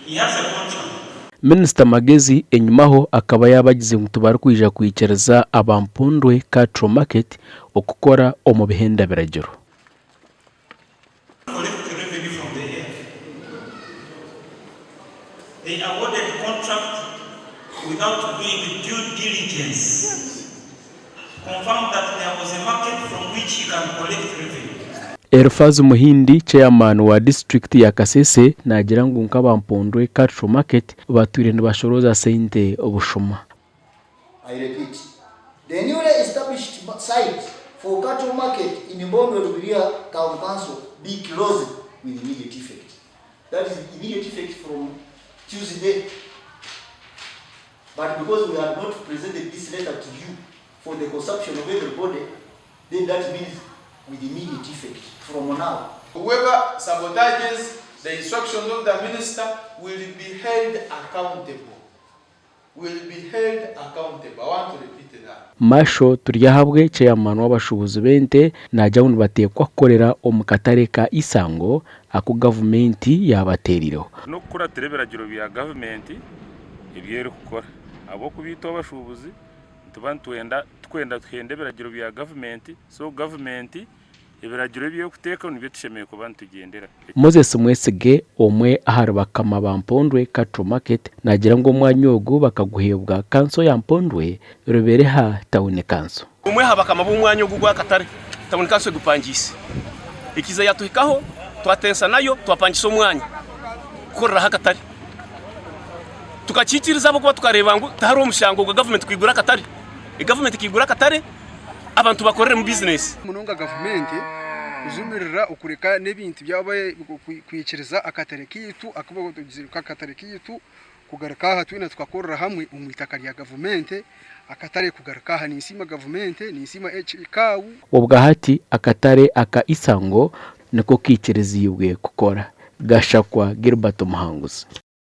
He has a contract. Minisita Magezi enyimaho akaba yaabagize ngu tibarikwija kwikiriza aba Mpondwe Cattle Market okukora omu bihenda biragiro. Collect revenue from the air. They awarded contract without doing due diligence to confirm that there was a market from which he can collect revenue. Elifaz Muhindi, Chairman wa disiturikiti ya Kasese naagira ngu nk'aba Mpondwe Cattle Market batwire nibashorooza sente obushuma. I repeat, the newly established site for cattle market in Mbondwe Lubiriha Town Council be closed with immediate effect. That is immediate effect from Tuesday. But because we had not presented this letter to you for the consumption of everybody, then that means with immediate effect from now. Whoever sabotages the instructions of the minister will be held accountable. Will be held accountable. I want to repeat that. Marshal Turyahabwe, Chairman w'abashuubuzi b'ente naagira ngu nibateekwa kukorera omu katare ka Isango aku gavumenti yaabateerireho. N'okukuratira ebiragiro bya gavumenti ebi erikukora ahabw'okuba itwe abashuubuzi nituba nitwenda tukwenda tuhende ebiragiro bya gavumenti so gavumenti ebiragiro ebi erikuteekaho nibyo tushemereire kuba nitugyendera. Moses Mwesige, omwe ahari bakama ba Mpondwe Cattle Market naagira ngu omwanya ogu bakaguheebwa kanso ya Mpondwe Rubereha Town Council. Omwe aha bakama b'omwanya ogu ogw'akatare, Town Council egupangiise. Ekiiza yatuhikaho, twatensa nayo twapangisa omwanya kukoreraho akatare. Tukakiikiriza ahabw'okuba tukareeba ngu tihariho mushango gwa gavumenti kwigura akatare. Egavumenti ekaigura akatare abantu bakoreremu bizinesi. Munonga gavumenti kujumirira okureka n'ebintu byabo kwikiriza akatare kaitu akatare kaitu kugaruka aha twena tukakorera hamwe omu itaka rya gavumenti akatare kugaruka aha ninsiima gavumenti ninsiima CAO. Obwahati akatare aka Isango niko kaikiriziibwe kukora. Gashakwa Gilbert Muhanguzi.